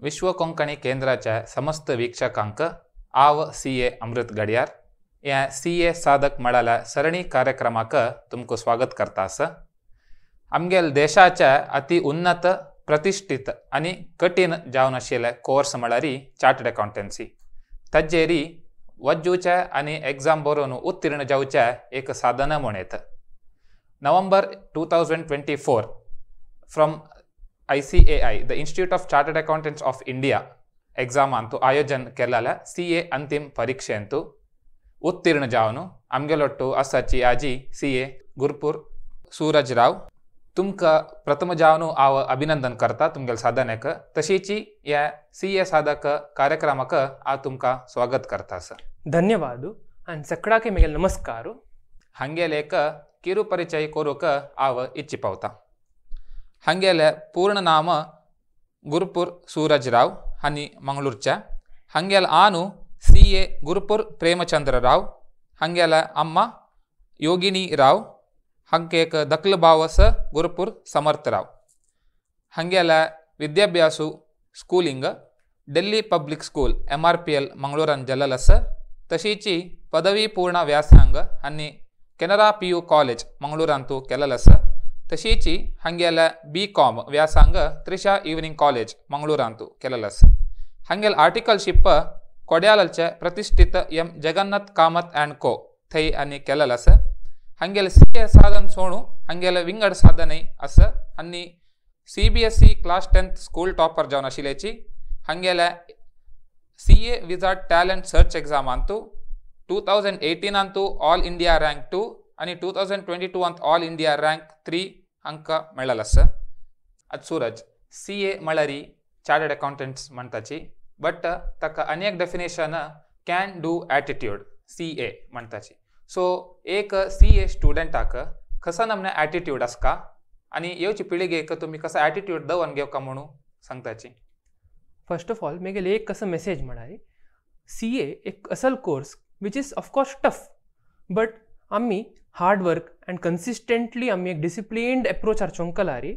विश्व कोंकणी केंद्राच्या समस्त वीक्षकांक आव सी ए अमृत गडियार या सी ए साधक म्हळ्यार सರಣी कार्यक्रमाक तुमकां स्वागत करता आसा. आमगेल देशाच्या अति उन्नत प्रतिष्ठित आनी कठीण जावन आशिल्ले कोर्स म्हळ्यार चार्टर्ड अकाउंटन्सी. ताजेरी वज्जूच्या आनी एग्जाम बरोवन उत्तीर्ण जावच्या एक साधन म्हूण येता. November 2024 from ICAI, the Institute of Chartered Accountants of India एग्जामांतु आयोजन केलेल्या सी ए अंतिम परीक्षेंतु उत्तीर्ण जावन आमगेलोट्टू आसाची आजी सी ए गुरपूर सूरज राव तुमकां प्रथम जावन हांव अभिनंदन करता तुमगेले साधनेक. तशीची ह्या सी ए साधक कार्यक्रमाक हांव तुमकां स्वागत करता आसा. धन्यवाद आनी सगळ्याक म्हगेले नमस्कार. हांगेले एक किरू परिचय करूंक हांव इच्छी पावता. हांगेले पूर्ण नाम गुरपूर सूरज राव हांणी मंगळूरच्या. हांगेले आनु सी ए गुरपूर प्रेमचंद्र राव. हांगेले अम्मा योगिनी राव. हांगे एक दखल भाव आसा गुरपूर समर्थ राव. हांगेले विद्याभ्यासू schooling Delhi public school MRPL मंगळूरान जाल्लें आसा. तशीची पदवी पूर्ण व्यासंग हांणी केनरा PU college मंगळूरांतू केलें आसा. तशीची हांगेले बी कॉम व्यासंग त्रिशा इव्हनिंग कॉलेज मंगळूरांतू केलें आसा. हांगेले आर्टिकलशीप कोड्यालचे प्रतिष्ठित M Jagannath Kamath and co थंय आनी केलें आसा. हांगेले सी ए साधन सोणू हांगेले विंगड साधनय आसा. आनी CBSE class 10th school topper जावन आशिल्ल्याची. हांगेले C A wizard talent search एग्जामांतू 2018 all India rank 2 आनी 2022 ऑल इंडिया रँक 3 हांकां मेळ्ळें आसा. आतां सूरज, सी ए म्हळ्यार चार्टर्ड अकाउंटंट्स म्हणटाची, बट ताका आनी एक definition can do attitude C A म्हणटाची. सो एक सी ए स्टुडंटाक कसो नमने एटिट्यूड आसका आनी येवचे पिळगेक तुमी कसो एटिट्यूड दवरून घेवका म्हणून सांगताची. फर्स्ट ऑफ ऑल म्हगेले एक कसो मेसेज म्हळ्यार सी ए एक असल course which is of course tough, but आमी हार्ड वर्क अँड कन्सिस्टंटली आमी एक डिसिप्लिन्ड एप्रोचार चोंकलारी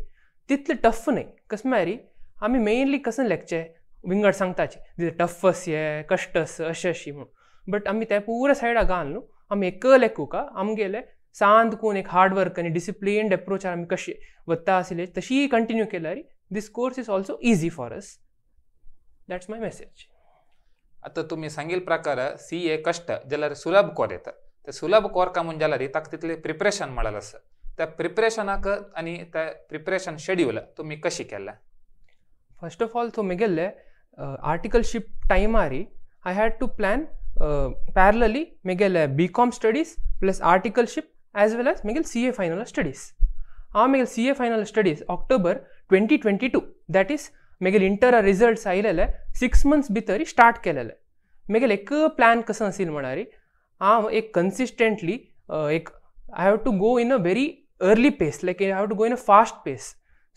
तितले टफ न्हय. कशें म्हळ्यार आमी मेनली कशें लेखचें विंगड सांगताची टफ हे कश्ट अशें अशी म्हणून, बट आमी ते पुरा सायडा घाल न्हू आमी एक लेखूका आमगेले सांत करून एक हार्ड वर्क आनी डिसिप्लिन्ड एप्रोचार आमी कशें वता आशिल्ले तशी कंटिन्यू केल्यार this course is also easy for us. That's my message. आतां तुमी सांगिल्ले प्रकार सी ए कश्ट जाल्यार सुलभ कोर येता. ते सुलभ कोर का म्हूण जाल्यार ताका तितलें प्रिपरेशन मेळ्ळें आसा. त्या प्रिपरेशनाक आनी त्या प्रिपरेशन शेड्यूल तुमी कशी केलें? फर्स्ट ऑफ ऑल तो म्हगेले आर्टिकलशीप टायमारी I had to plan parallelly म्हगेले B com studies plus articleship as well as म्हगेले सी ए फायनल स्टडीज. हांव म्हगेले C A final studies October 2022 that is म्हगेले इंटरा रिजल्ट्स आयलेले 6 मंथ्स भितर स्टार्ट केलेले. म्हगेले एक प्लॅन कसो आशिल्लो म्हळ्यार हांव एक कन्सिस्टंटली एक I have to go in a very early pace, like I have to go in a fast pace.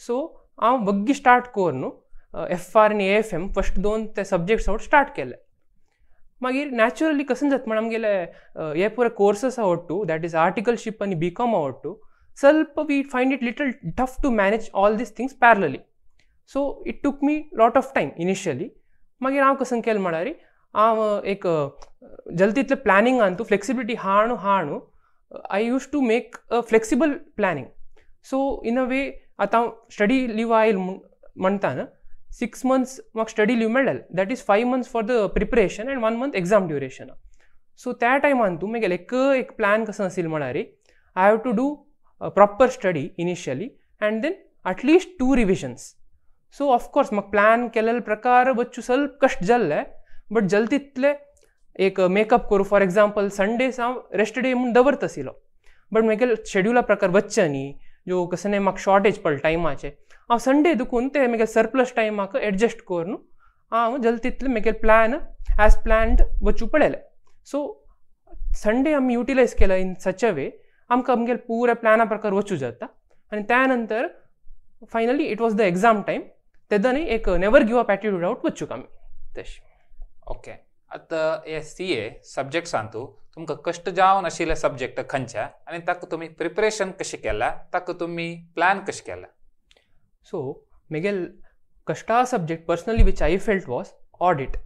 So हांव वग्गी स्टार्ट कर न्हू एफ आर आनी AFM first दोन ते सब्जेक्ट्स हांव स्टार्ट केले. मागीर नॅचरली कशें जाता म्हण आमगेले हे पुरे कोर्सेस आवडटू that is articleship आनी बी कॉम आवडटू ಸ್ವಲ್ಪ we find it little tough to manage all these things parallelly. So it took me lot of time initially. मागीर हांव कशें केलें म्हळ्यार हांव एक जल्दी इतलें प्लॅनिंग तूं flexibility हाणू हाणू I use to make a flexible planning. So in a way आतां हांव स्टडी लीव आयल म्हणटा न्हू 6 मंथ्स म्हाका स्टडी लीव मेळ्ळें, that is 5 months for the preparation and 1 month exam duration. So त्या टायमान तूं म्हगेलें एक एक प्लॅन कसो आशिल्लो म्हळ्यार I have to do proper study initially and then at least 2 revisions. So of course म्हाका प्लॅन केलेले प्रकार वच्चू ಸ್ವಲ್ಪ कश्ट जाल्ले, बट जल्दी तितले एक मेकअप करूं. फॉर एग्जाम्पल संडेज हांव रेस्ट डे म्हूण दवरता आशिल्लो, बट म्हगेले शेड्युला प्रकार वच्चें न्ही ज्यो कशें न्ही म्हाका शॉर्टेज पडटा टायमाचें, हांव संडे दुखून ते म्हगेले सरप्लस टायम म्हाका एडजस्ट करून हांव जल्दी तितले म्हगेले प्लॅन एज प्लॅन्ड वचूं पळयलें. सो संडे आमी युटिलायज केला इन सच अ वे आमकां आमगेले पुरा प्लॅना प्रकार वचूं जाता. आनी त्या नंतर finally it was the exam time, तेन्ना एक never give up attitude out वचूंक आमी तशें. ओके, आतां हे सी ए सब्जेक्ट्सांतू तुमकां कश्ट जावन आशिल्ले सब्जेक्ट खंयचे आनी ताका तुमी प्रिपरेशन कशें केलां, ताका तुमी प्लॅन कशें केलां? सो म्हगेले कश्टा subject personally which I felt was audit,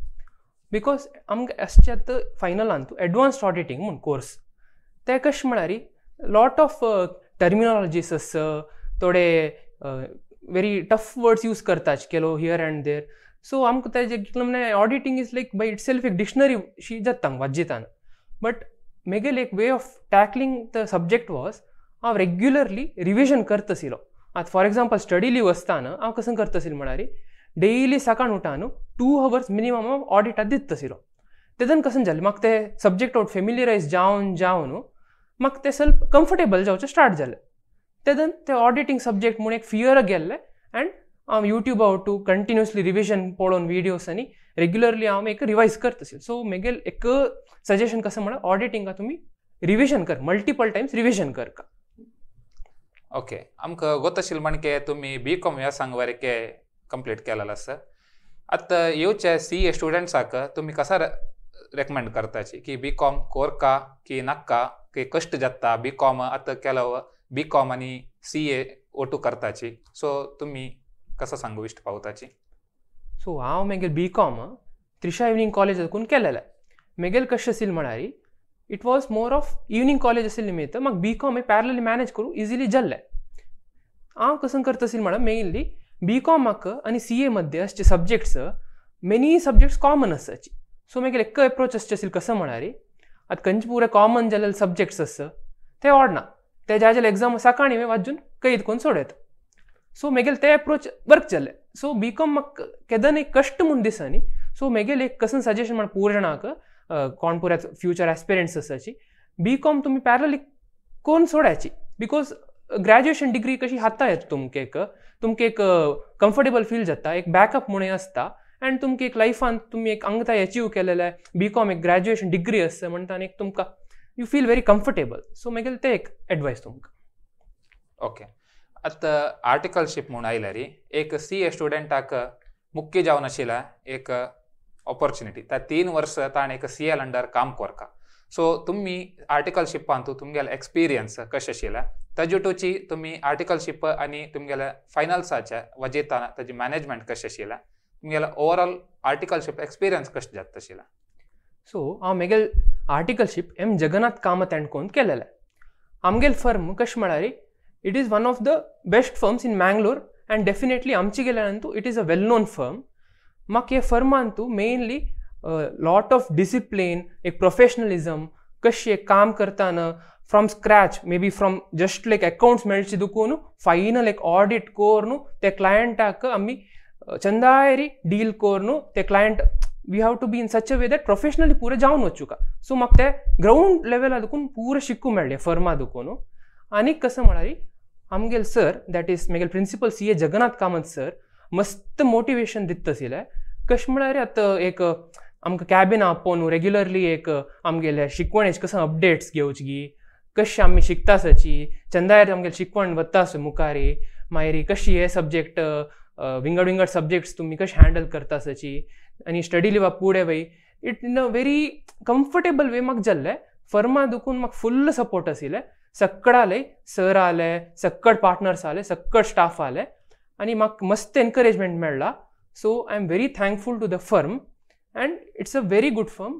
because आमकां आसचे आतां फायनलांतू एडवान्स्ड ऑडिटींग म्हूण कोर्स. ते कशें म्हळ्यार लॉट ऑफ टर्मिनॉलॉजीस आस, थोडे व्हेरी टफ वर्ड्स यूज करतात केलो here and there. सो आमकां तेजे कितलें म्हळ्यार auditing is like by itself एक डिक्शनरी शी जाता आमकां वाज्जिताना. बट मेगेले एक way of tackling the subject was हांव रेग्युलरली रिविजन करता आशिल्लो. आतां फॉर एग्जाम्पल स्टडी लीव आसतना हांव कसं करता आशिल्लो म्हळ्यार डेली सकाळ उठान 2 hours minimum हांव ऑडिटाक दिता आशिल्लो. तेदन कसं जालें म्हाका ते सब्जेक्ट आवट फेमिलियरायज जावन जावन म्हाका तें सेल्फ कम्फर्टेबल जावचें स्टार्ट जालें. तेदन ते ऑडिटींग सब्जेक्ट म्हूण एक फियर गेल्लें एंड हांव युट्यूबा वटू कंटिन्युअसली रिविजन पळोवन विडियोज आनी रेग्युलरली हांव एक रिवायज करता आशिल्लो. सो मेगेल एक सजेशन कसं म्हळ्यार ऑडिटिंगा तुमी रिविजन कर, मल्टिपल टायम्स रिविजन कर. ओके, आमकां गोतशील म्हणके तुमी बी कॉम व्यासंग वरके कंप्लीट केलेलो आसा. आतां येवचे सी ए स्टुडंट्साक तुमी कसा रेकमेंड करताची की बी कॉम कोरका की नाक्का की कश्ट जाता बी कॉम आतां केलो बी कॉम आनी सी ए ओटू करताची, सो तुमी कसो सांगू इश्ट पावताची? सो हांव मेगेल बी कॉम त्रिशा इवनींग कॉलेज साकून केलेलें. मेगेल कशें आशिल्लें म्हळ्यार it was more of evening college आशिल्लें निमित्त म्हाका बी कॉम पॅरलली मॅनेज करूं इजिली जाल्लें. हांव कसं करता आशिल्लें म्हळ्यार मेनली बी कॉमाक आनी सी ए मध्ये असचे सब्जेक्ट्स मेनी सब्जेक्ट्स कॉमन आसाची. सो मेगेल एक एप्रोच आसचे आशिल्लें कसं म्हळ्यार आतां खंयचे पुरे कॉमन जाल्ले सब्जेक्ट्स आसा ते ओडना, ते ज्या जाल्यार एग्जाम सकाळीं वाजून कैद करून सोडयता. सो मेगेल ते एप्रोच वर्क जाल्ले. सो बी कॉम म्हाका केदन एक कश्ट म्हूण दिसना न्ही. सो मेगेल एक कसं सजेशन म्हण पूर जाणांक कोण पुऱ्या फ्युचर एस्पिरंट्स आसाची बी कॉम तुमी पॅरलली कोण सोडायची, because graduation degree कशी हाता येता तुमकां एक तुमकां एक कम्फर्टेबल फील जाता, एक बॅकअप म्हणून आसता एंड तुमकां एक लायफान तुमी एक अंगता एचीव केलेलें बी कॉम एक ग्रॅज्युएशन डिग्री आसता म्हणटा आनी एक तुमकां you feel very comfortable. So मेगेल ते एक एडवायस तुमकां. ओके, आतां आर्टिकलशीप म्हूण आयल्यार एक सी ए स्टुडंटाक मुख्य जावन आशिल्ल्या एक ऑपॉर्च्युनिटी, त्या 3 वर्स ताणें एक सी एल अंडर काम करता. सो तुमी आर्टिकलशिपांतू तुमगेले एक्सपिरियन्स कशें आशिल्लें ताजे तुमी आर्टिकलशीप आनी तुमगेले फायनल्साचे वजेताना ताजी मॅनेजमेंट कशें आशिल्लें, तुमगेले ओवरऑल आर्टिकलशीप एक्सपिरियन्स कशें जाता आशिल्लें? सो हांव मेगेल articleship M Jagannath Kamath and कोन केलेलें. आमगेल फर्म कशें म्हळ्यार it is one of the best firms in Mangalore and definitely आमचे गेल्यानंतू it is a well known firm. म्हाका हे फर्मांतू मेनली लॉट ऑफ डिसिप्लीन, एक प्रोफेशनलिजम, कशें एक काम करतना from scratch maybe from just like accounts मेळचे दुकून फायनल एक ऑडिट करून ते क्लायंटाक आमी चंदायरी डील करून ते client we have to be in such a way that professionally पुरें जावन वचूका. सो म्हाका ते ग्रावंड लेवला दुकून पुरें शिकूंक मेळ्ळें फर्मा दुकून. आनीक कसं म्हळ्यार आमगेल sir that is मेगेल principal C A Jagannath Kamath sir मस्त मोटिवेशन दिता आशिल्लें. कशें म्हळ्यार आतां एक आमकां कॅबिन आपोवन रेग्युलरली एक आमगेले शिकवणेचे कसं अपडेट्स घेवची, कशें आमी शिकता आसाची चंदायर आमगेले शिकवण वता आसा मुखारी, मागीर कशी हे सब्जेक्ट विंगड विंगड सब्जेक्ट्स तुमी कशें हँडल करता आसाची आनी स्टडी लिवा पुढे वय it in a very comfortable way म्हाका जाल्लें. फर्मा दुकून म्हाका फुल्ल सपोर्ट आशिल्लें. सक्कड आले सर आले, सक्कड पार्टनर्स आले, सक्कड स्टाफ आले आनी म्हाका मस्त एनकरेजमेंट मेळ्ळा. So I am very thankful to the firm and it's a very good firm.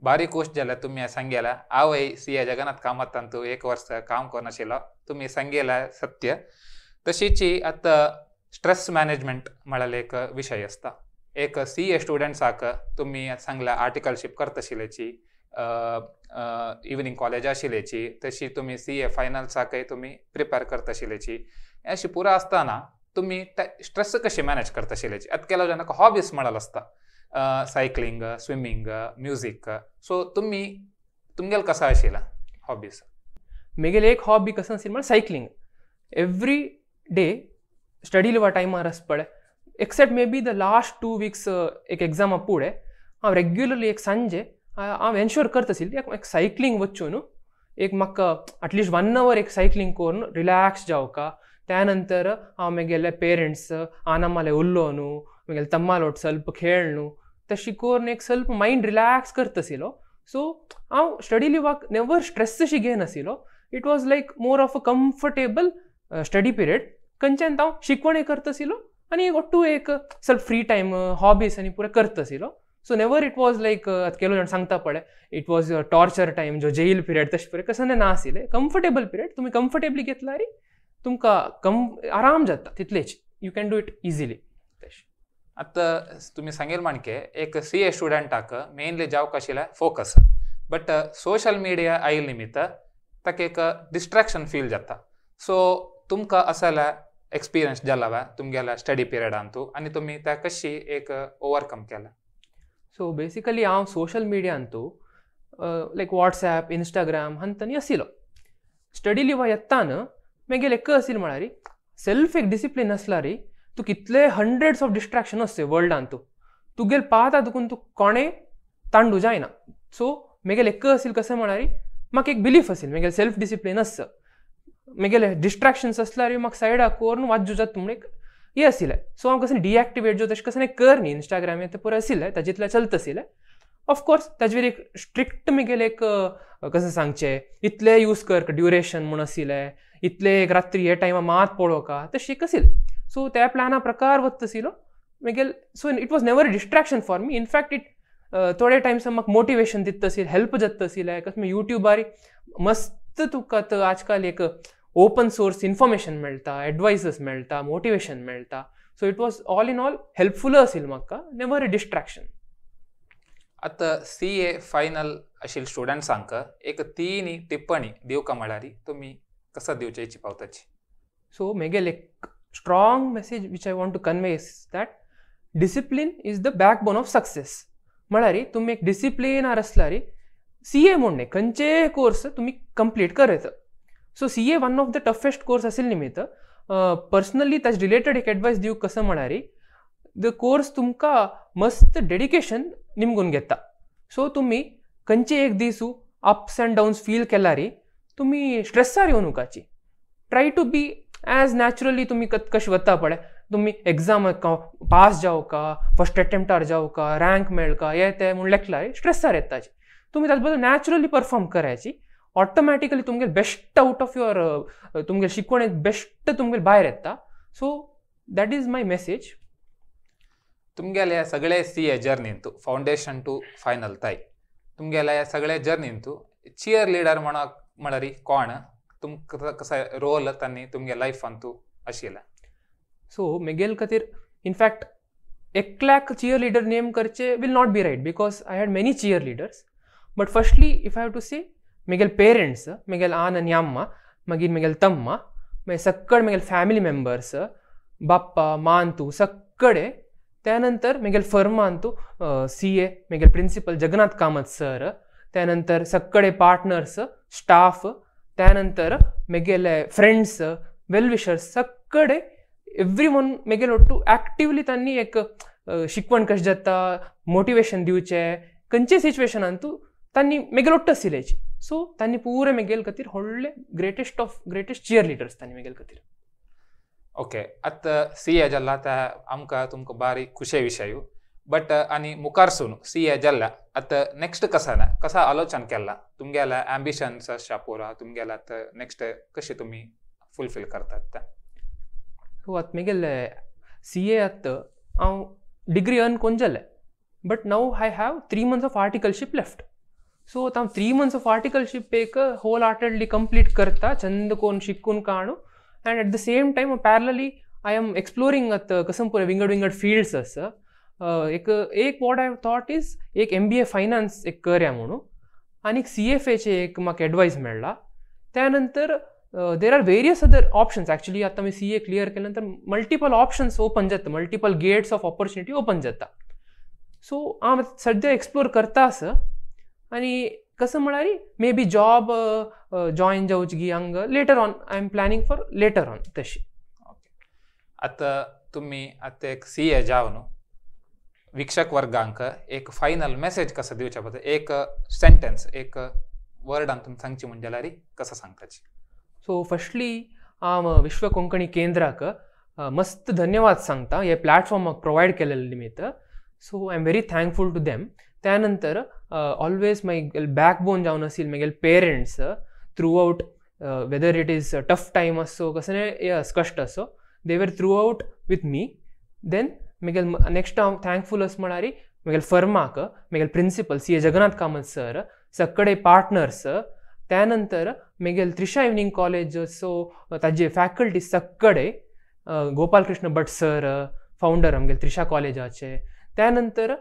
बारीक गोष्ट जाल्यार तुमी सांगेला हांवय सी ए जगन्नाथ कामतांतू 1 वर्स काम करून आशिल्लो, तुमी सांगेला सत्य. तशीच आतां स्ट्रेस मॅनेजमेंट म्हळ्यार एक विशय आसता. एक सी ए स्टुडंट्साक तुमी सांगला आर्टिकलशीप करता आशिल्ल्याची, इवनींग कॉलेज आशिल्ल्याची, तशी तुमी सी ए फायनल्साकय तुमी प्रिपेर करता आशिल्ल्याची, अशी पुरो आसतना तुमी स्ट्रेस कशें मॅनेज करता आशिल्ल्याची. आतां केलो जाणांक हॉबीज म्हळ्यार आसता सायकलिंग, स्विमींग, म्युजीक, सो तुमी तुमगेल कसो आशिल्ला हॉबीज? मेगेल एक हॉबी कसं आशिल्ली म्हळ्यार सायकलिंग. एवरी डे स्टडी लिवा टायमार आस पळय except maybe the last 2 weeks एक एग्जामा पुढे हांव रेग्युलरली एक सांजे हांव एन्श्योर करता आशिल्लें एक सायकलिंग वचून एक म्हाका एटलिस्ट 1 our एक सायकलिंग करून रिलॅक्स जावका. त्यानंतर हांव मेगेले पेरंट्स आनमाले उलोवन मेगेले तम्मालोट ಸ್ವಲ್ಪ खेळनु तशी करून एक ಸ್ವಲ್ಪ मायंड रिलॅक्स करता आशिल्लो. सो हांव स्टडी लिवाक नेवर स्ट्रेस अशी घेयनाशिल्लो. It was like more of a comfortable study period. खंयच्यान हांव शिकवणय करता आशिल्लो आनी ಒಟ್ಟು एक सेल्फ फ्री टायम हॉबीज आनी पुरे करता आशिल्लो. So never it was like केलो जाण सांगता पळय it was torture time जो जेल पिरियड तशें पळय कसं ना आशिल्लें. कम्फर्टेबल पिरियड तुमी कम्फर्टेबली घेतल्यार तुमकां कम आराम जाता तितलेच, you can do it easily. तशें आतां तुमी सांगेल माणके एक सी ए स्टुडंटाक मेनली जावंक आशिल्लें फोकस, बट सोशल मिडिया आयिल्ले निमित्त ताका एक डिस्ट्रेक्शन फील जाता. सो तुमकां असल्या एक्सपिरियन्स जाला वा तुमगेल्या स्टडी पिरियडांतू आनी तुमी त्या कशी एक ओवरकम केला? सो बेसिकली हांव सोशल मिडियांतू लायक वॉट्सॅप इंस्टाग्राम हंतनी आशिल्लो. स्टडी लिवा येतान मागीर एक आशिल्लें म्हळ्यार सेल्फ एक डिसिप्लीन आसल्यार तूं कितले हंड्रेड्स ऑफ डिस्ट्रेक्शन आसता वर्ल्डान, तूं तुगेल पाता तुकून तूं कोणें तांडू जायना. सो मागीर एक आशिल्लें कशें म्हळ्यार म्हाका एक बिलीफ आशिल्लें मागीर सेल्फ डिसिप्लीन आसता, मागीर डिस्ट्रेक्शन्स आसल्यार म्हाका सायडाक करून वाज्जू जाता म्हूण एक हें आशिल्लें. सो हांव कसं डिएक्टिवेट जो तशें कसं कर न्ही इंस्टाग्राम हें तें पुरो आशिल्लें ताजेंतल्यान चलता आशिल्लें. ऑफकोर्स ताजेर एक स्ट्रिक्ट मागीर एक कशें सांगचें इतलें यूज कर ड्युरेशन म्हूण आशिल्लें, इतलें एक रात्री हे टायमा मात पळोवका तशें एक आशिल्लें. सो त्या प्लॅना प्रकार वता आशिल्लो मागीर. So it was never distraction for me, in fact it थोडे टायम्स म्हाका मोटिवेशन दिता आशिल्लें, हेल्प जाता आशिल्लें. कसं युट्यूबार मस्त तुका आतां आजकाल एक ओपन सोर्स इन्फॉर्मेशन मेळटा, एडवायसस मेळटा, मोटिवेशन मेळटा. So it was all in all helpful आशिल्लें म्हाका, नेवर अ डिस्ट्रेक्शन. आतां सी ए फायनल आशिल्ले स्टुडंट्सांक एक तीन टिप्पणी दिवका म्हळ्यार तुमी कसो दिवचे पावताची? सो मागीर एक strong message which I want to convey is that discipline is the backbone of success. म्हळ्यार तुमी एक डिसिप्लिनार आसल्यार सी ए म्हूण न्ही खंयचेय कोर्स तुमी complete करयता. So C A one of the toughest course आशिल्ले निमित्त पर्सनली ताजे रिलेटेड एक एडवायस दिवंक कसं म्हळ्यार the course तुमकां मस्त डेडिकेशन निमगून घेता. सो तुमी खंयचे एक दीस अप्स एंड डाउन्स फील केल्यार तुमी स्ट्रेसार येवं नकाची, try to be as naturally तुमी कशें वता पळय तुमी एग्जामाक पास जावका, फर्स्ट अटेम्प्टार जावका, रँक मेळका हे ते म्हूण लेखल्यार स्ट्रेसार येताची. तुमी ताजे बद्दल नॅचरली परफॉर्म करायची, ऑटोमॅटिकली तुमगेल बेस्ट आउट ऑफ your तुमगेल शिकवण बेस्ट तुमगेल भायर येता. So that is my message. तुमगेल्या सगळे सी ए जर्नींतू फावंडेशन टू फायनल ताय तुमगेल्या सगळे जर्नींतू चियर लिडर म्हळ्यार कोण, तुमकां कसो रोल तांणी तुमगे लायफांतू आशिल्लें? सो मेगेल खातीर इनफॅक्ट एकल्याक चियर लिडर नेम करचे will not be right because I had many cheer leaders. But firstly if I have to say मेगेल पेरंट्स, मेगेल आन आनी अम्मा, मागीर मेगेल तम्मा, मागीर सक्कड मेगेल फॅमिली मेंबर्स, बाप्पा मांतू सक्कडे, त्यानंतर मेगेल फर्मांतू सी ए मेगेल प्रिन्सिपल जगन्नाथ कामत सर, त्यानंतर सक्कडे पार्टनर्स स्टाफ, त्यानंतर मेगेले फ्रेंड्स वेल विशर्स सक्कडे एवरी वन मेगेल ಒಟ್ಟು ಆಕ್ಟಿವ್ಲಿ तांणी एक शिकवण कशें जाता, मोटिवेशन दिवचें खंयचे सिच्युएशनांतू तांणी मेगेल ಒಟ್ಟು आशिल्ल्याची. सो तांणी पुरे मेगेल खातीर व्हडले greatest of greatest cheer leaders तांणी मेगेल खातीर. ओके, आतां सी ए जाला त्या आमकां तुमकां बारीक खुशे विशय, बट आनी मुखारसून सी ए जाल्ल्या आतां नेक्स्ट कसा ना कसा आलोचन केला तुमगेल्या एम्बिशन्स आसा पुरा तुमगेल्या आतां नेक्स्ट कशें तुमी फुलफील करतात ते? सो आतां मेगेले सी ए आतां हांव डिग्री अर्न कोन्न जालें, but now I have 3 months of articleship left. So आतां हांव 3 मंथ्स ऑफ आर्टिकलशीप एक होल हार्टेडली कंप्लीट करता, चंद कोन्न शिकून काणू, and at the same time parallelly I am exploring आतां कसम पुरे विंगड विंगड फिल्ड्स आसा. एक एक what I have thought is एक MBA finance एक करया म्हणून आनी सी एफ एचे एक म्हाका एडवायस मेळ्ळा. त्या नंतर there are various other options actually. आतां आमी सी ए क्लियर केल्या नंतर मल्टिपल ऑप्शन्स ओपन जाता, multiple gates of opportunity open जाता. सो हांव सद्या एक्सप्लोर करता आसा आनी कसं म्हळ्यार मे बी जॉब जॉयन जावची गी हांगा later on I am planning for later on तशी. ओके, आतां तुमी आतां एक सी ए जावन वीक्षक वर्गांक एक फायनल मेसेज कसो दिवचे पडटा, एक सेंटेन्स एक वर्डान तुमी सांगची म्हण जाल्यार कसो सांगताची? सो फर्स्टली हांव विश्व कोंकणी केंद्राक मस्त धन्यवाद सांगता हे प्लॅटफॉर्माक प्रोवायड केलेले निमित्त. So I am very thankful to them. त्यानंतर ऑलवेज मागीर बॅकबोन जावन आशिल्ले मागीर parents throughout, whether it is tough time असो कसले कश्ट असो They were throughout with me. Then मेगेल नेक्स्ट हांव थँकफूल आसा म्हळ्यार मेगेल फर्माक, मेगेल principal CA Jagannath Kamat sir, सगळे पार्टनर्स, त्यानंतर मेगेल त्रिशा इव्हनिंग कॉलेज सो ताजे फॅकल्टी सगळे, गोपालकृष्ण भट सर फावंडर आमगेल त्रिशा कॉलेजाचे. त्यानंतर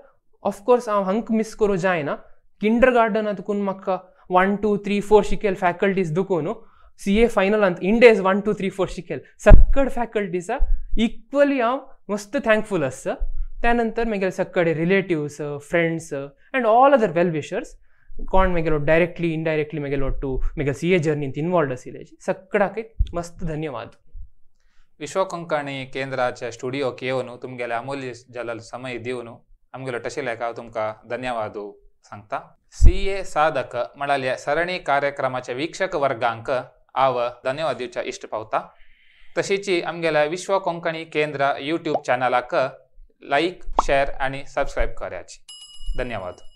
ऑफकोर्स हांव हांक मिस करूं जायना, किंडर गार्डनांत तुकून म्हाका 1 2 3 4 शिकेल फॅकल्टीज दुकून CA फायनलांत इंडेज 1 2 3 4 शिकेल सगळे फॅकल्टीजा इक्वली हांव मस्त थँकफूल आसा. त्यानंतर मेगेले सगळे relatives, friends and all other well wishers कोण मेगेलो डायरेक्टली इनडायरेक्टली मेगेलो टू मेगेल CA जर्नींत इनवॉल्ड आशिल्ले सगळ्याक मस्त धन्यवाद. विश्व कोंकणी केंद्राच्या स्टुडियोक येवन तुमगेले अमूल्य जाल्लो समय दिवन आमगेलो टशिलेक हांव तुमकां धन्यवाद सांगता. CA साधक म्हळ्यार सರಣी कार्यक्रमाच्या वीक्षक वर्गांक हांव धन्यवाद दिवच्या इश्ट पावता. तशीच आमगेल्या विश्व कोंकणी केंद्र यूट्यूब चॅनलाक लायक, शेअर आनी सबस्क्रायब करायची. धन्यवाद.